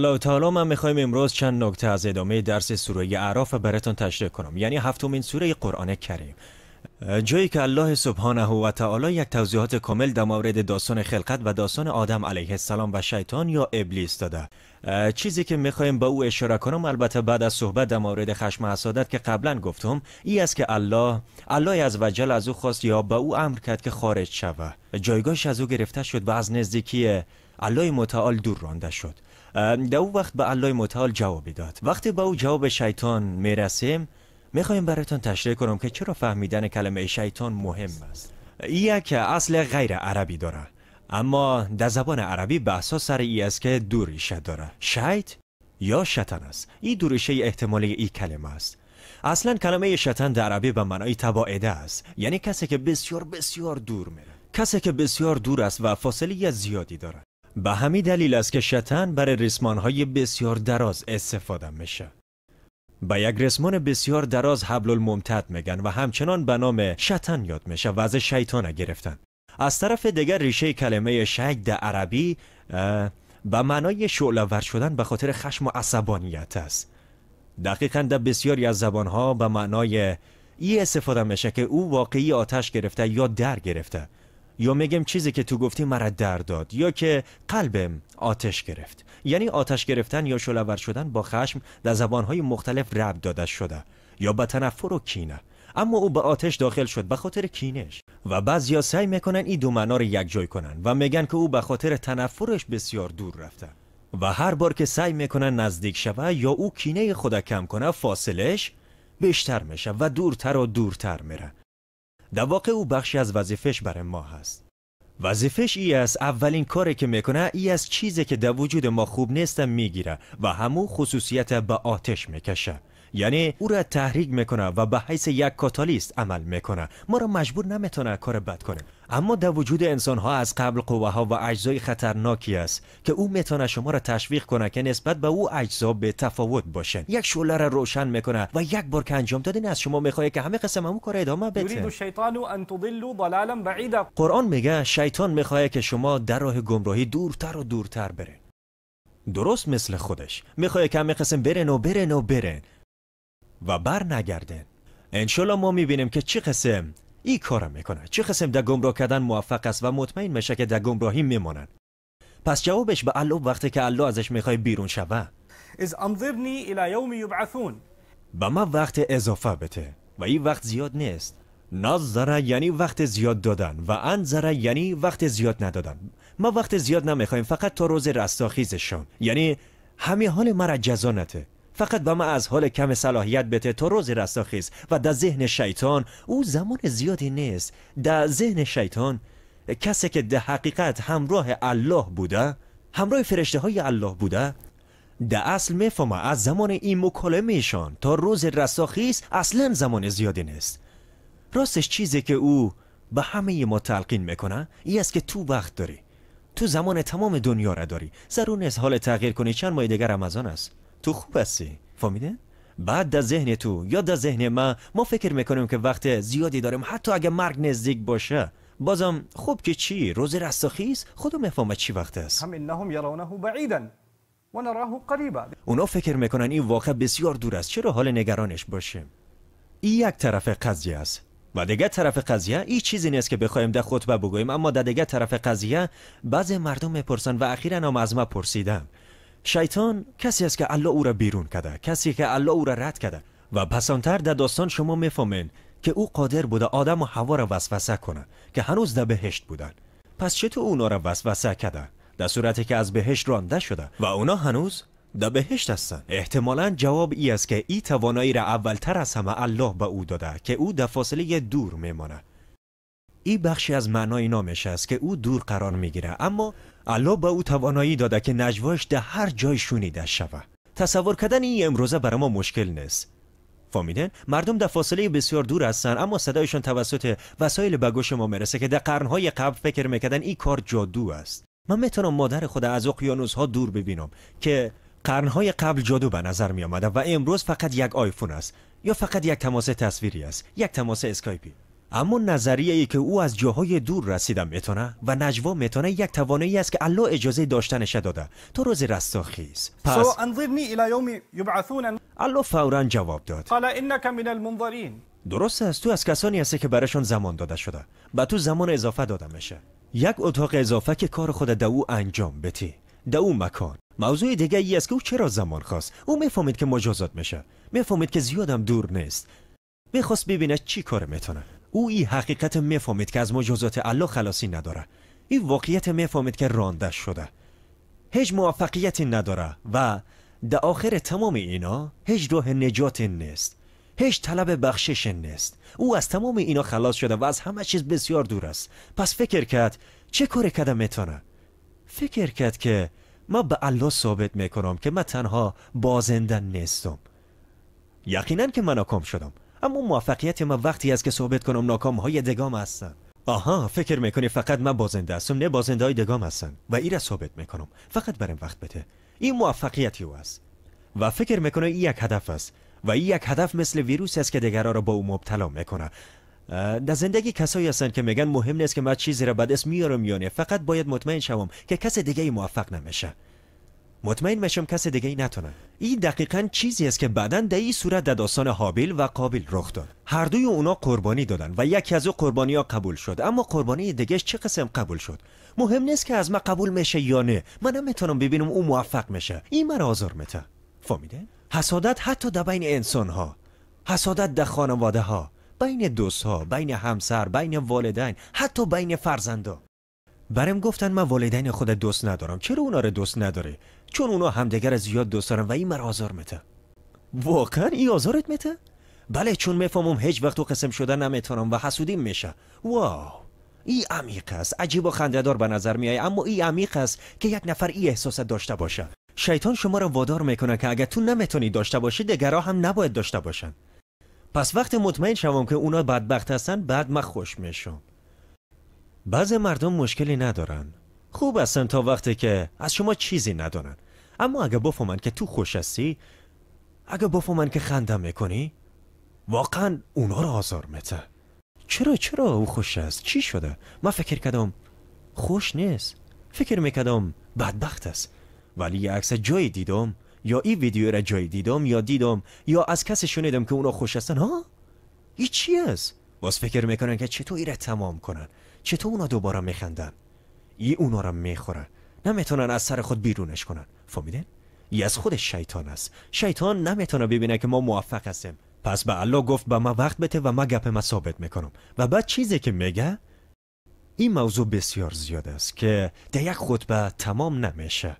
الله تعالی من میخوایم امروز چند نکته از ادامه درس سوره اعراف براتون تشریح کنم، یعنی هفتمین سوره قرآن کریم، جایی که الله سبحانه و تعالی یک توضیحات کامل در مورد داستان خلقت و داستان آدم علیه السلام و شیطان یا ابلیس داده. چیزی که میخوایم به او اشاره کنم، البته بعد از صحبت در مورد خشم حسادت که قبلا گفتم، ای است که الله عزوجل از او خواست یا به او امر کرد که خارج شود. جایگاهش از او گرفته شد و از نزدیکی الله متعال دور رانده شد. در او وقت به الله متعال جوابی داد. وقتی به او جواب شیطان میرسیم، میخوایم براتون تشریح کنم که چرا فهمیدن کلمه شیطان مهم است. یک اصل غیر عربی داره، اما در زبان عربی بحثا سر ای است که دو ریشه داره، شیط یا شتن است. این دو ریشه احتمالی ای کلمه است. اصلا کلمه شتن در عربی به معنای تباعده است، یعنی کسی که بسیار بسیار دور میره، کسی که بسیار دور است و فاصله زیادی داره. به همین دلیل است که شتن برای ریسمان‌های بسیار دراز استفاده میشه. به یک ریسمان بسیار دراز حبل الممتد میگن و همچنان به نام شتن یاد میشه و از شیطان گرفتن. از طرف دیگر ریشه کلمه شیط در عربی به معنای شعله‌ور شدن به خاطر خشم و عصبانیت است. دقیقاً در بسیاری از زبانها به معنای ای استفاده میشه که او واقعی آتش گرفته یا در گرفته، یا میگم چیزی که تو گفتی مرا در داد، یا که قلبم آتش گرفت. یعنی آتش گرفتن یا شعله‌ور شدن با خشم در زبانهای مختلف ربط داده شده، یا به تنفر و کینه. اما او به آتش داخل شد به خاطر کینش، و بعضیا سعی میکنن این دو معنا رو یک جای کنن و میگن که او به خاطر تنفرش بسیار دور رفته، و هر بار که سعی میکنن نزدیک شوه یا او کینه خود کم کنه، فاصلش بیشتر میشه و دورتر و دورتر میره. در واقع او بخشی از وظیفش برای ما هست. وظیفش ای است، اولین کاری که میکنه ای از چیزی که در وجود ما خوب نیست میگیره و همون خصوصیت به آتش میکشه، یعنی او را تحریک میکنه و به حیث یک کاتالیست عمل میکنه. ما را مجبور نمیتونه کار بد کنه، اما در وجود انسان ها از قبل قوه ها و اجزای خطرناکی است که او میتونه شما را تشویق کنه که نسبت به او اجزا به تفاوت باشن. یک شعله را روشن میکنه و یک بار که انجام دادین از شما میخواد که همه قسم همون کار ادامه بده. قرآن میگه شیطان میخواد که شما در راه گمراهی دورتر و دورتر برین، درست مثل خودش میخواد که همه قسم برن و برن و برن و بر نگردن. انشالله ما میبینیم که چه قسم این کار میکنه، چه قسم در گمراه کردن موفق است و مطمئن میشه که در گمراهی میمانن. پس جوابش به الله وقتی که الله ازش میخوای بیرون شوه، به ما وقت اضافه بده و این وقت زیاد نیست. نظره یعنی وقت زیاد دادن و انظره یعنی وقت زیاد ندادن. ما وقت زیاد نمیخوایم، فقط تا روز رستاخیزشان، یعنی همه حال مرا جزا نده، فقط به ما از حال کم صلاحیت بده تا روز رستاخیز. و در ذهن شیطان او زمان زیادی نیست. در ذهن شیطان کسی که در حقیقت همراه الله بوده، همراه فرشته های الله بوده، در اصل میفهمه از زمان این مکالمهشان تا روز رستاخیز اصلا زمان زیادی نیست. راستش چیزی که او به همه ما تلقین میکنه ای است که تو وقت داری، تو زمان تمام دنیا را داری، ضرور نیست حال تغییر کنی. چند ماه دیگر رمضان است، تو خوب هستی، فهمیده؟ بعد در ذهن تو یا در ذهن ما فکر میکنیم که وقت زیادی داریم، حتی اگه مرگ نزدیک باشه بازم خوب که چی، روز رستاخیز خودم میفهمه چی وقت است. اونا فکر میکنن این واقع بسیار دور است، چرا حال نگرانش باشیم؟ این یک طرف قضیه است و دیگه طرف قضیه این چیزی نیست که بخوایم در خطبه بگوییم. اما در دیگه طرف قضیه بعضی مردم میپرسن و اخیرا هم از ما پرسیدن، شیطان کسی است که الله او را بیرون کرده، کسی که الله او را رد کرده. و پسانتر در داستان شما میفهمین که او قادر بوده آدم و حوا را وسوسه کنه که هنوز در بهشت بودن. پس چطور اونا را وسوسه کرده در صورتی که از بهشت رانده شده و اونا هنوز در بهشت هستن؟ احتمالاً جواب ای است که ای توانایی را اولتر از همه الله به او داده که او در فاصله دور میمانه. این بخشی از معنای نامش است که او دور قرار میگیره، اما الله به او توانایی داده که نجواش در هر جای شنیده شود. تصور کردن این امروزه برای ما مشکل نیست. فهمیدن؟ مردم در فاصله بسیار دور هستن، اما صدایشان توسط وسایل به گوش ما میرسه که در قرنهای قبل فکر میکردن این کار جادو است. من میتونم مادر خود از اقیانوس ها دور ببینم که قرنهای قبل جادو به نظر می آمده و امروز فقط یک آیفون است یا فقط یک تماس تصویری است، یک تماس اسکایپی. اما نظریه ای که او از جاهای دور رسیدن میتونه و نجوا میتونه یک توانایی است که الله اجازه داشتنش داده تا روز رستاخیز. پس انظرنی الی یوم یبعثون. الله فوراً جواب داد قال انک من المنظرین. درست است، تو از کسانی هستی که برایشان زمان داده شده، به تو زمان اضافه داده میشه، یک اتاق اضافه که کار خود در او انجام بدی، در او مکان. موضوع دیگه ای است که او چرا زمان خواست. او میفهمید که مجازات میشه، میفهمید که زیادم دور نیست، میخواست ببینه چی کار میتونه. او این حقیقت میفهمید که از مجازات الله خلاصی نداره، این واقعیت میفهمید که رانده شده، هیچ موفقیتی نداره و در آخر تمام اینا هیچ راه نجات نیست، هیچ طلب بخشش نیست. او از تمام اینا خلاص شده و از همه چیز بسیار دور است. پس فکر کرد چه کاری کرده میتونه. فکر کرد که ما به الله ثابت میکنم که من تنها بازنده نیستم. یقینا که من ناکام شدم، اما موفقیت من وقتی است که ثابت کنم ناکام های دگام هستن. آها، فکر میکنی فقط من بازنده هستم؟ نه، بازنده های دگام هستن و این را ثابت میکنم. فقط برام وقت بده. این موفقیتی او است و فکر میکنه این یک هدف است و این یک هدف مثل ویروس است که دیگران را با او مبتلا میکنه. در زندگی کسایی هستن که میگن مهم نیست که من چیزی را به دست میارم یا نه، فقط باید مطمئن شوم که کس دیگه موفق نمیشه، مطمئن میشم کس دیگه ای نتونه. این دقیقاً چیزی است که بعداً در این صورت در داستان هابیل و قابیل رخ داد. هر دوی اونا قربانی دادن و یکی از او قربانی ها قبول شد، اما قربانی دیگهش چه قسم قبول شد؟ مهم نیست که از من قبول میشه یا نه، من نمیتونم ببینم او موفق میشه، این مرا آزار میده. فهمیده؟ حسادت حتی در بین انسان ها، حسادت در خانواده ها، بین دوست ها، بین همسر، بین والدین، حتی بین فرزندا. برام گفتن من والدین خود دوست ندارم. چرا اونا رو دوست نداری؟ چون اونا همدیگر زیاد دوست دارن و این مرا آزار میده. واقعا این آزارت میده؟ بله، چون میفهمم هیچ وقت تو قسم شده نمیتونم و حسودیم میشه. واو، این عمیق است. عجیب و خنده‌دار به نظر میای، اما این عمیق است که یک نفر این احساس داشته باشه. شیطان شما را وادار میکنه که اگر تو نمیتونی داشته باشی، دیگرا هم نباید داشته باشن. پس وقت مطمئن شوم که اونا بدبخت هستن، بعد من خوش میشم. بعضی مردم مشکلی ندارن، خوب هستن تا وقتی که از شما چیزی ندارن. اما اگه بفهمن که تو خوش هستی، اگه بفهمن که خنده میکنی، واقعا اونا رو آزار میده. چرا او خوش است؟ چی شده؟ من فکر کردم خوش نیست، فکر میکردم بدبخت است، ولی یه عکس جایی دیدم، یا این ویدیو را جایی دیدم، یا دیدم، یا از کسی شنیدم که اونا خوش هستن. ها، این چی است؟ باز فکر میکنن که چطور این را تمام کنن، چطور اونا دوباره میخندن. ای اونا را میخوره، نمیتونن از سر خود بیرونش کنن. فهمیدن؟ ای از خود شیطان است. شیطان نمیتونه ببینه که ما موفق هستیم. پس به الله گفت به ما وقت بده و ما گپ ما ثابت میکنم. و بعد چیزی که میگه، این موضوع بسیار زیاد است که در یک خطبه تمام نمیشه.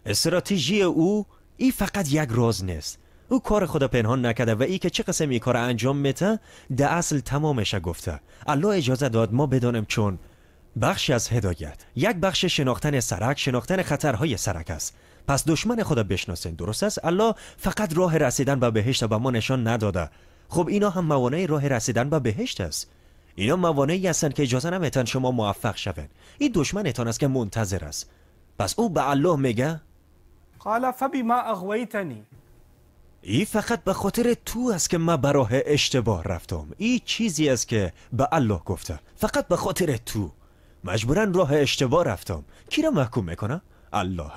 استراتژی او این فقط یک راز نیست. او کار خود پنهان نکرده و ای که چه قسم این کار انجام میده در اصل تمامش گفته. الله اجازه داد ما بدانیم، چون بخشی از هدایت، یک بخش شناختن سرک، شناختن خطرهای سرک است. پس دشمن خدا بشناسین. درست است؟ الله فقط راه رسیدن به بهشت به ما نشان نداده. خب اینا هم موانع راه رسیدن به بهشت است. اینا موانعی هستند که اجازه نمیتن شما موفق شوین. این دشمنتان است که منتظر است. پس او به الله میگه قال فبما اغویتنی. ای فقط به خاطر تو است که من به راه اشتباه رفتم. این چیزی است که به الله گفته. فقط به خاطر تو مجبورا راه اشتباه رفتم. کی را محکوم میکنه؟ الله.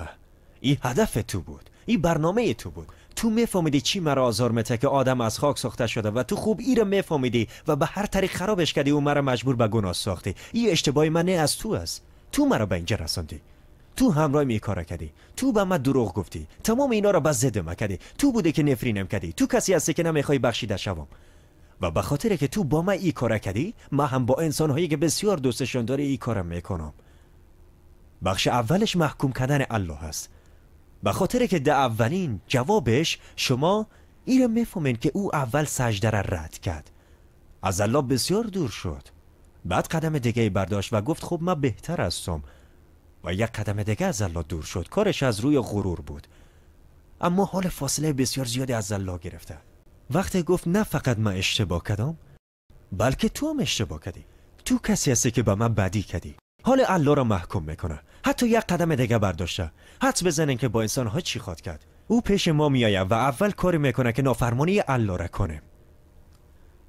این هدف تو بود، این برنامه تو بود. تو میفهمیدی چی مرا آزار میده که آدم از خاک ساخته شده و تو خوب ای را میفهمیدی و به هر طریق خرابش کردی و مرا مجبور به گناه ساختی. این اشتباه من نه از تو است. تو مرا به اینجا رساندی. تو همراه می کار کردی. تو به من دروغ گفتی. تمام اینا را به ضد من کردی. تو بوده که نفرینم کردی. تو کسی هستی که نمیخوای بخشیده شوم. و به خاطر که تو با من ای کار کردی، من هم با انسانهایی که بسیار دوستشان داری ای کارم میکنم. بخش اولش محکوم کردن الله است. به خاطر که در اولین جوابش شما این را میفهمین که او اول سجده را رد کرد، از الله بسیار دور شد. بعد قدم دیگه برداشت و گفت خب من بهتر هستم، و یک قدم دیگه از الله دور شد. کارش از روی غرور بود، اما حال فاصله بسیار زیادی از الله گرفته. وقتی گفت نه فقط من اشتباه کردم، بلکه تو هم اشتباه کردی. تو کسی هستی که به من بدی کردی. حال الله را محکوم میکنه. حتی یک قدم دیگه برداشته. حدس بزنین که با انسانها چی خواد کرد. او پیش ما میآید و اول کاری میکنه که نافرمانی الله را کنه.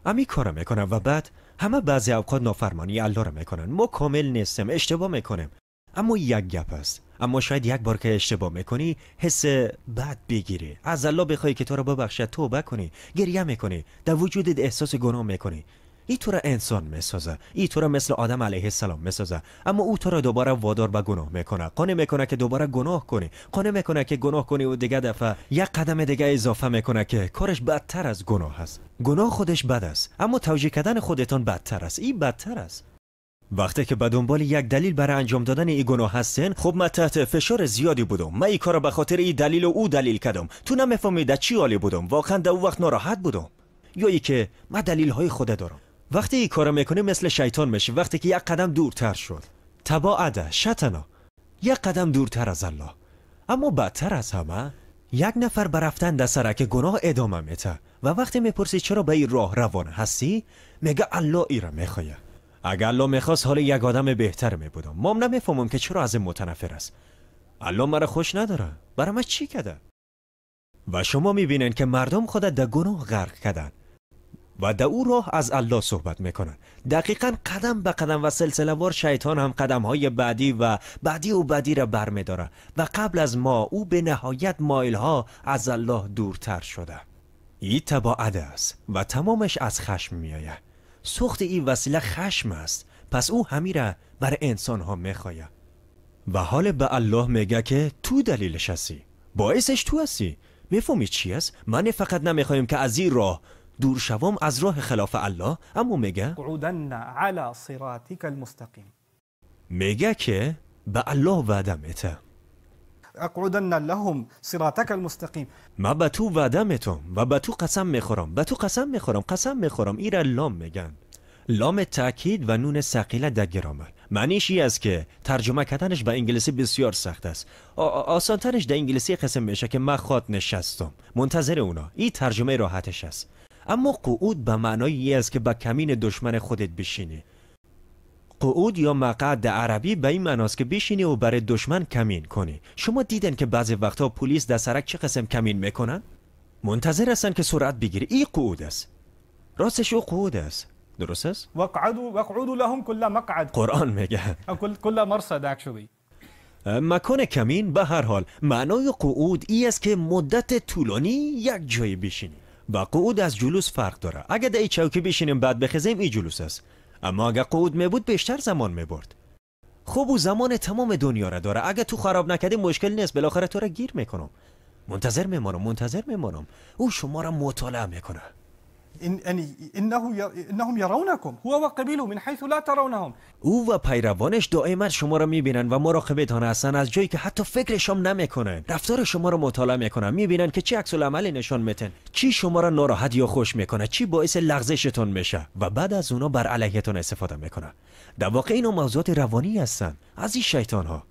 امی کارو میکنه و بعد همه بعضی اوقات نافرمانی الله رو میکنن. ما کامل نیستیم، اشتباه میکنیم، اما یک گپ است. اما شاید یک بار که اشتباه میکنی حس بد بگیری، از الله بخوای که تو رو ببخشه، توبه کنی، گریه میکنی، در وجودت احساس گناه میکنی. ای تو را انسان میسازه، ای تو را مثل آدم علیه السلام میسازه، اما او تو را دوباره وادار به گناه میکنه، قانع میکنه که دوباره گناه کنی، قانع میکنه که گناه کنی و دیگه دفعه یک قدم دیگه اضافه میکنه که کارش بدتر از گناه است. گناه خودش بد است، اما توجیه کردن خودتان بدتر است. این بدتر است. وقتی که به دنبال یک دلیل برای انجام دادن این گناه هستین، خب من تحت فشار زیادی بودم، من این کارو به خاطر این دلیل و او دلیل کردم، تو نمیفهمی در چی حالی بودم، واقعا در اون وقت ناراحت بودم، یا ای که من دلیل های خود دارم. وقتی این کارو میکنی مثل شیطان میشی. وقتی که یک قدم دورتر شد، تباعد شتنا، یک قدم دورتر از الله. اما بدتر از همه، یک نفر به رفتن در سرک گناه ادامه میده و وقتی میپرسی چرا به این راه روان هستی، میگه الله ای را میخواه. اگر الله میخواست حال یک آدم بهتر میبودم. ما هم نمیفهمم که چرا از این متنفر است. الله مرا خوش نداره، برای من چی کرده؟ و شما میبینین که مردم خود در گناه غرق کردن و در او راه از الله صحبت میکنن. دقیقا قدم به قدم و سلسله وار شیطان هم قدم های بعدی و بعدی و بعدی را برمیداره و قبل از ما او به نهایت مایل ها از الله دورتر شده. این تباعد است و تمامش از خشم میآید. سوخت این وسیله خشم است، پس او همیره برای انسان ها میخواه و حال به الله میگه که تو دلیلش هستی، باعثش تو هستی. میفهمی چی است؟ من فقط نمیخوایم که از این راه دور شوم، از راه خلاف الله، اما میگه لأقعدن على صراطك المستقيم. میگه که به الله وعده میته، لأقعدن لهم صراطك المستقيم. من به تو وعده میتم و به تو قسم میخورم، به تو قسم میخورم، قسم میخورم. ایره لام میگن، لام تاکید و نون ثقیله در گرامر. معنیش این است که ترجمه کردنش به انگلیسی بسیار سخت است. آسانترش در انگلیسی قسم میشه که من خود نشستم منتظر اونا، این ترجمه راحتش است. اما قعود به معنای این است که به کمین دشمن خودت بشینی. قعود یا مقعد در عربی به این معناست که بشینی و برای دشمن کمین کنی. شما دیدن که بعضی وقتها پلیس در سرک چه قسم کمین میکنن؟ منتظر هستن که سرعت بگیری. این قعود است. راستش او قعود است. درست است؟ واقعدوا لهم كل مقعد. قرآن میگه كل مرصد actually. مکان کمین. به هر حال معنای قعود ای است که مدت طولانی یک جای بشینی. و قعود از جلوس فرق داره. اگه در ای چوکی بشینیم بعد بخزیم ای جلوس است، اما اگه قعود میبود بیشتر زمان میبرد. خب او زمان تمام دنیا را داره. اگه تو خراب نکردی مشکل نیست، بالاخره تو را گیر میکنم. منتظر میمانم، منتظر میمانم. او شما را مطالعه میکنه. انهم يرونكم هو وقبيله من حيث لا ترونهم. او و پیروانش دائما شما را میبینن و مراقبتان هستن از جایی که حتی فکرش هم نمیکنن. رفتار شما را مطالعه میکنن، میبینن که چه عکس العملی نشان میتن، چی شما را ناراحت یا خوش میکنه، چی باعث لغزشتون میشه و بعد از اونا بر علیهتون استفاده میکنه. در واقع اینا موضوعات روانی هستن از این شیطان ها.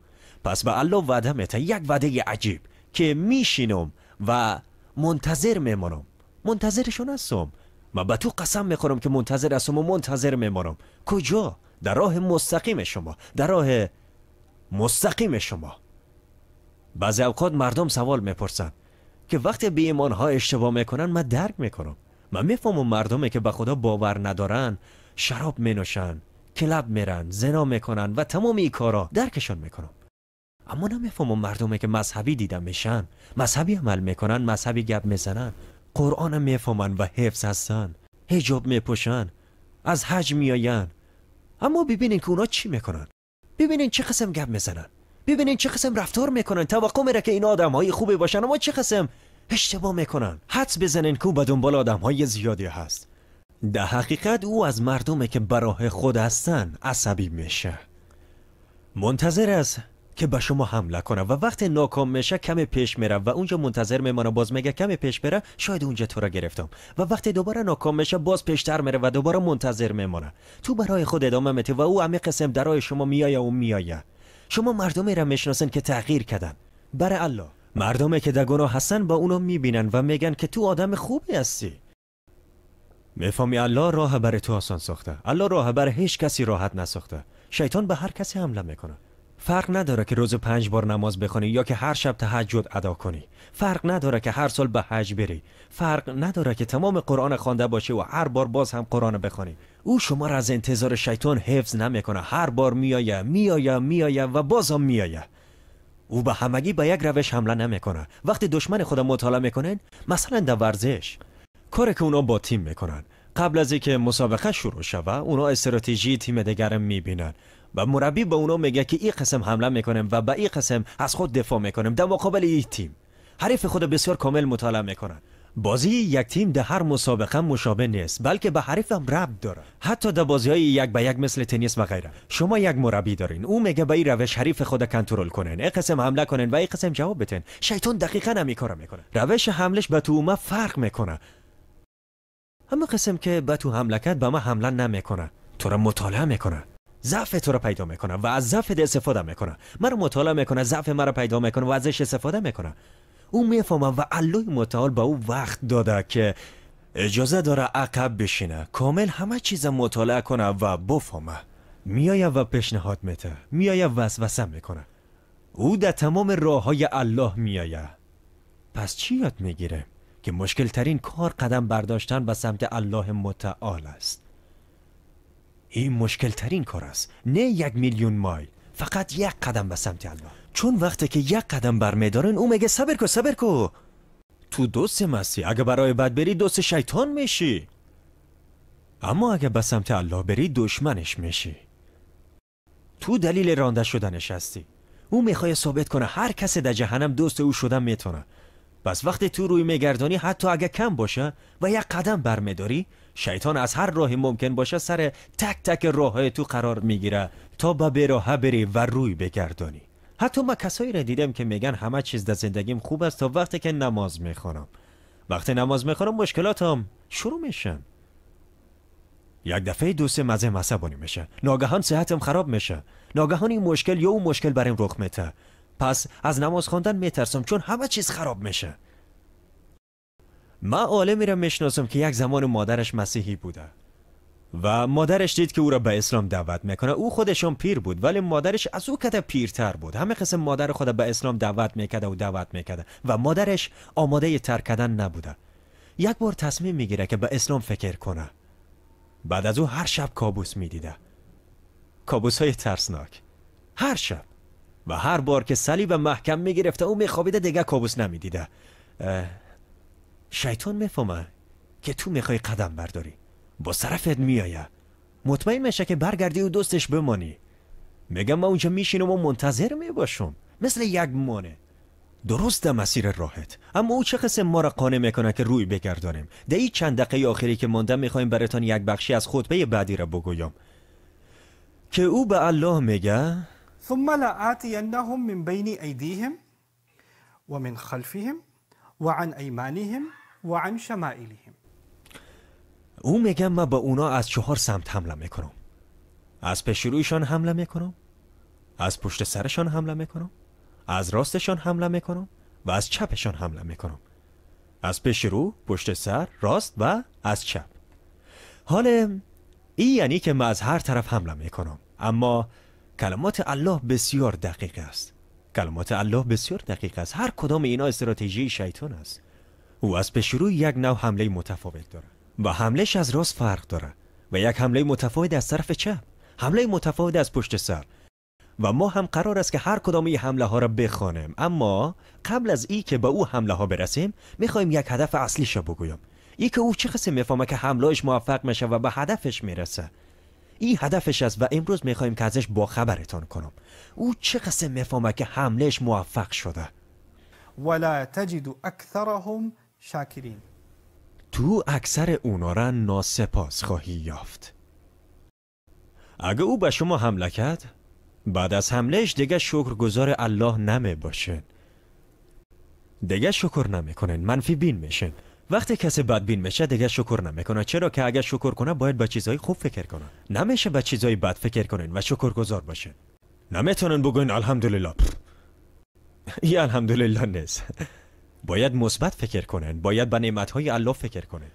پس به الله وعده میته، یک وعده عجیب که میشینم و منتظر میمانم، منتظرشون هستم. من به تو قسم میخورم که منتظر هستم و منتظر میمانم. کجا؟ در راه مستقیم شما، در راه مستقیم شما. بعضی اوقات مردم سوال میپرسن که وقتی بی ایمان ها اشتباه میکنن من درک میکنم. من میفهمم مردمی که به خدا باور ندارن شراب مینوشن، کلاب میرن، زنا میکنن و تمام این کارا درکشان میکنم. اما نمیفهمم مردمی که مذهبی دیده میشن، مذهبی عمل میکنن، مذهبی گپ میزنن، قرآن میفهمن و حفظ هستن، حجاب میپوشن، از حج میآین، اما ببینین که اونا چی میکنن، ببینین چه قسم گپ میزنن، ببینین چه قسم رفتار میکنن. توقع میره که این آدم های خوبی باشن، اما چه قسم اشتباه میکنن. حدس بزنین که او به دنبال آدم های زیادی هست. در حقیقت او از مردمی که براه خود هستن عصبی میشه، منتظر است که به شما حمله کنه و وقتی ناکام میشه کمی پیش میره و اونجا منتظر میمانه، باز میگه کمی پیش بره شاید اونجا تو را گرفتم، و وقتی دوباره ناکام میشه باز پیشتر میره و دوباره منتظر میمانه. تو برای خود ادامه میتی و او همه قسم درای شما میایه و میایه. شما مردمی را میشناسن که تغییر کردن برای الله، مردمی که در گناه هستن با اونا میبینن و میگن که تو آدم خوبی هستی. میفهمی الله راه برای تو آسان ساخته، الله راه برای هیچ کسی راحت نساخته. شیطان به هر کسی حمله میکنه. فرق نداره که روز 5 بار نماز بخونی یا که هر شب تهجد ادا کنی. فرق نداره که هر سال به حج بری. فرق نداره که تمام قرآن خوانده باشی و هر بار باز هم قرآن بخونی. او شما را از انتظار شیطان حفظ نمیکنه. هر بار میآید، میآید، میآید و باز هم میآید. او به همگی به یک روش حمله نمیکنه. وقتی دشمن خود مطالعه میکنن، مثلا در ورزش، کاری که اونا با تیم میکنن، قبل از اینکه مسابقه شروع شوه، اونا استراتژی تیم دیگر میبینن و مربی به اونا میگه که این قسم حمله میکنیم و به این قسم از خود دفاع میکنیم در مقابل این تیم. حریف خود بسیار کامل مطالعه میکنن. بازی یک تیم در هر مسابقه مشابه نیست، بلکه به حریف هم ربط داره. حتی در بازی‌های 1 به 1 مثل تنیس و غیره، شما یک مربی دارین، او میگه به این روش حریف خود کنترل کنین، این قسم حمله کنین و این قسم جواب بدین. شیطان دقیقاً همین کارو میکنه. روش حملش به تو ما فرق میکنه. همه قسم که به تو حمله کرد به ما حمله نمیکنه، تو رو مطالعه میکنه، ضعف تو رو پیدا میکنه و از ضعف استفاده میکنه. من رو مطالعه میکنه، ضعف من رو پیدا میکنه و ازش استفاده میکنه. او میفهمه و الله متعال به او وقت داده که اجازه داره عقب بشینه، کامل همه چیز مطالعه کنه و بفهمه. میایه و پیشنهاد میده، میایه وسوسه میکنه. او در تمام راه های الله میایه. پس چی یاد میگیره؟ که مشکل ترین کار قدم برداشتن به سمت الله متعال است. این مشکل ترین کار است، نه 1,000,000 مایل، فقط یک قدم به سمت الله. چون وقتی که یک قدم برمیدارن، او میگه صبر کو، صبر کو، تو دوست مسیح، اگه برای بد بری دوست شیطان میشی، اما اگه به سمت الله بری دشمنش میشی. تو دلیل رانده شدنش هستی. او میخواد ثابت کنه هر کس در جهنم دوست او شدن میتونه. پس وقتی تو روی میگردانی، حتی اگه کم باشه و یک قدم برمیداری، شیطان از هر راهی ممکن باشه سر تک تک راههای تو قرار میگیره تا به بیراهه بری و روی بگردانی. حتی ما کسایی را دیدم که میگن همه چیز در زندگیم خوب است تا وقتی که نماز میخوانم. وقتی نماز میخوانم مشکلاتم شروع میشن. یک دفعه دوست مزه عصبانی میشه، ناگهان صحتم خراب میشه، ناگهان این مشکل یا اون مشکل برایم رخ میده. پس از نماز خواندن میترسم چون همه چیز خراب میشه. من عالمی را میشناسم که یک زمان مادرش مسیحی بوده و مادرش دید که او را به اسلام دعوت میکنه. او خودشون پیر بود ولی مادرش از او کده پیرتر بود. همه قسم مادر خود به اسلام دعوت میکرده و دعوت میکرده و مادرش آماده ترک کردن نبوده. یک بار تصمیم میگیره که به اسلام فکر کنه. بعد از او هر شب کابوس میدیده، کابوس های ترسناک، هر شب. و هر بار که صلیب محکم میگرفته او میخوابیده، دیگه کابوس نمیدیده. شیطان میفهمه که تو میخوای قدم برداری، با طرفت میآید، مطمئن میشه که برگردی و دوستش بمانی. میگم من اونجا میشینم و منتظر میباشم مثل یک مانع درست در مسیر راهت. اما او چه قسم ما را قانع میکنه که روی بگردانیم. در این چند دقیقه آخری که مانده میخوایم براتان یک بخشی از خطبه بعدی را بگویم که او به الله میگه ثم لآتینهم من بین ایدیهم ومن خلفهم وعن ایمانهم وعن شمائلهم. او میگه من با اونا از 4 سمت حمله میکنم. از پیش رویشان حمله میکنم، از پشت سرشان حمله میکنم، از راستشان حمله میکنم و از چپشان حمله میکنم. از پیش رو، پشت سر، راست و از چپ. حال این یعنی که من از هر طرف حمله میکنم. اما کلمات الله بسیار دقیق است. کلمات الله بسیار دقیق است. هر کدام اینا استراتژی شیطان است. او از پیش روی یک نوع حمله متفاوت داره و حملهش از راست فرق داره و یک حمله متفاوت از طرف چپ، حمله متفاوت از پشت سر. و ما هم قرار است که هر کدام این حمله ها را بخوانیم. اما قبل از ای که به او حمله ها برسیم، میخوایم یک هدف اصلیش را بگویم. ای که او چه قسم میفهمه که حملهش موفق میشه و به هدفش میرسه. این هدفش است و امروز میخوایم که ازش با خبرتان کنم. او چه قسم میفهمه که حملهش موفق شده. ولا تجد اکثرهم شاکرین. تو اکثر اونا را ناسپاس خواهی یافت. اگه او به شما حمله کرد، بعد از حملهش دیگه شکرگزار الله نمی باشن، دیگه شکر نمیکنن، منفی بین میشن. وقتی کسی بدبین میشه دیگه شکر نمیکنه، چرا که اگه شکر کنه باید به چیزهای خوب فکر کنه. نمیشه به چیزهای بد فکر کنن و شکرگزار باشن. نمیتونن بگن الحمدلله. یه الحمدلله نیست. باید مثبت فکر کنن، باید به نعمتهای الله فکر کنن.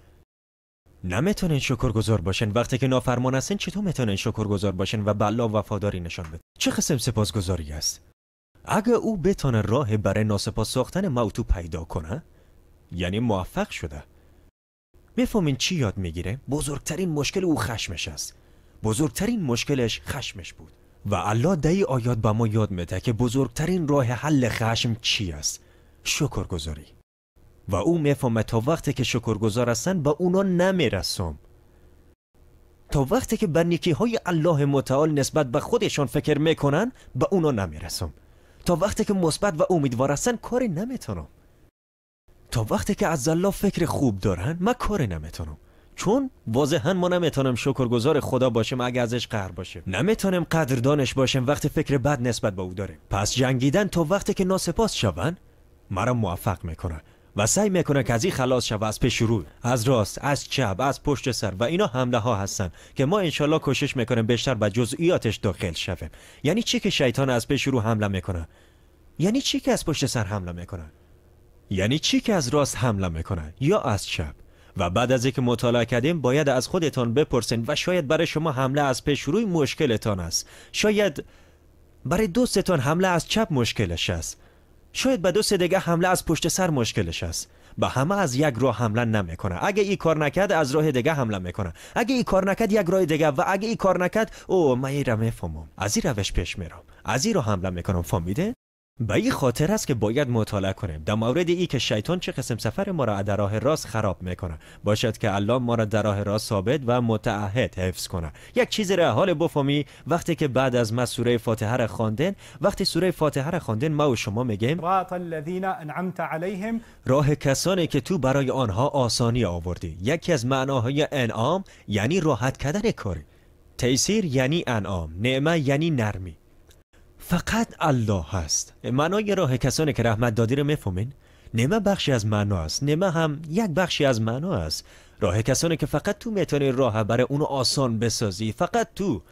نمیتونین شکرگزار باشین وقتی که نافرمان هستین. چطور میتونین شکرگزار باشین و به الله وفاداری نشان بدین؟ چه قسم سپاسگزاری است؟ اگه او بتونه راه برای ناسپاس ساختن ما تو پیدا کنه، یعنی موفق شده. میفهمین چی یاد میگیره؟ بزرگترین مشکل او خشمش است. بزرگترین مشکلش خشمش بود. و الله در این آیات به ما یاد میده که بزرگترین راه حل خشم چی است؟ شکرگزاری. و او میفهمه تا وقتی که شکرگزار هستن به اونا نمیرسم. تا وقتی که به نیکی های الله متعال نسبت به خودشان فکر میکنن به اونا نمیرسم. تا وقتی که مثبت و امیدوار هستن کاری نمیتونم. تا وقتی که از الله فکر خوب دارن من کاری نمیتونم. چون واضحا ما نمیتونم شکرگزار خدا باشیم اگه ازش قهر باشیم. نمیتونم قدردانش باشیم وقتی فکر بد نسبت به او داریم. پس جنگیدن تا وقتی که ناسپاس شون مرا موفق میکنه و سعی میکنه که از این خلاص شوه، از پیش رو، از راست، از چپ، از پشت سر. و اینا حمله ها هستن که ما انشالله کوشش میکنیم بیشتر به جزئیاتش داخل شویم. یعنی چی که شیطان از پیش رو حمله میکنه؟ یعنی چی که از پشت سر حمله میکنه؟ یعنی چی که از راست حمله میکنه یا از چپ؟ و بعد از اینکه مطالعه کردیم باید از خودتان بپرسین و شاید برای شما حمله از پیش روی مشکلتان است، شاید برای دوستتان حمله از چپ مشکلش است، شاید به دوست دیگه حمله از پشت سر مشکلش است. به همه از یک راه حمله نمیکنه. اگه این کار نکرد از راه دیگه حمله میکنه، اگه این کار نکرد یک راه دیگه، و اگه این کار نکرد او من این را میفهمم، از این روش پیش میرم، از این راه حمله میکنم. فهمیده؟ به این خاطر است که باید مطالعه کنیم در مورد ای که شیطان چه قسم سفر ما را در راه راست خراب میکنه. باشد که الله ما را در راه راست ثابت و متعهد حفظ کنه. یک چیز را حال بفهمی، وقتی که بعد از ما سوره فاتحه را خواندن، وقتی سوره فاتحه را خواندن ما و شما میگیم صراط الذین انعمت علیهم، راه کسانی که تو برای آنها آسانی آوردی. یکی از معناهای انعام یعنی راحت کردن کاری، تیسیر یعنی انعام، نعمه یعنی نرمی. فقط الله هست. معنای راه کسانی که رحمت دادی رو میفهمین؟ نعمه بخشی از معنا است، نعمه هم یک بخشی از معنا است. راه کسانی که فقط تو میتونی راه برای اونو آسان بسازی، فقط تو.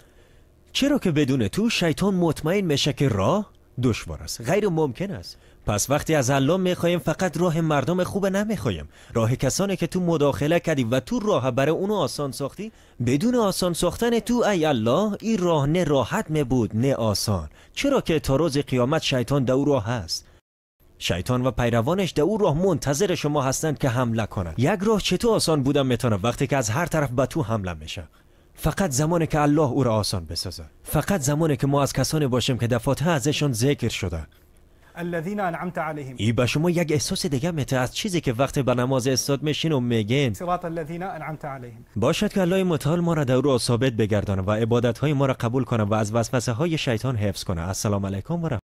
چرا که بدون تو شیطان مطمئن میشه که راه دشوار است، غیر ممکن است. پس وقتی از الله میخوایم فقط راه مردم خوب نمیخوایم، راه کسانی که تو مداخله کردی و تو راه برای اونو آسان ساختی. بدون آسان ساختن تو ای الله این راه نه راحت می بود نه آسان. چرا که تا روز قیامت شیطان در او راه هست. شیطان و پیروانش در او راه منتظر شما هستند که حمله کنند. یک راه چطور آسان بودن میتونه وقتی که از هر طرف به تو حمله میشه؟ فقط زمانی که الله او را آسان بسازه، فقط زمانی که ما از کسانی باشیم که در فاتحه ازشان ذکر شده. الذين انعمت عليهم. ای به شما یک احساس دیگه میته از چیزی که وقتی به نماز استاد میشین و میگین صراط الذين انعمت عليهم. باشد که الله متعال ما را در راه ثابت بگردانه و عبادت های ما را قبول کنه و از وسوسه های شیطان حفظ کنه. السلام علیکم و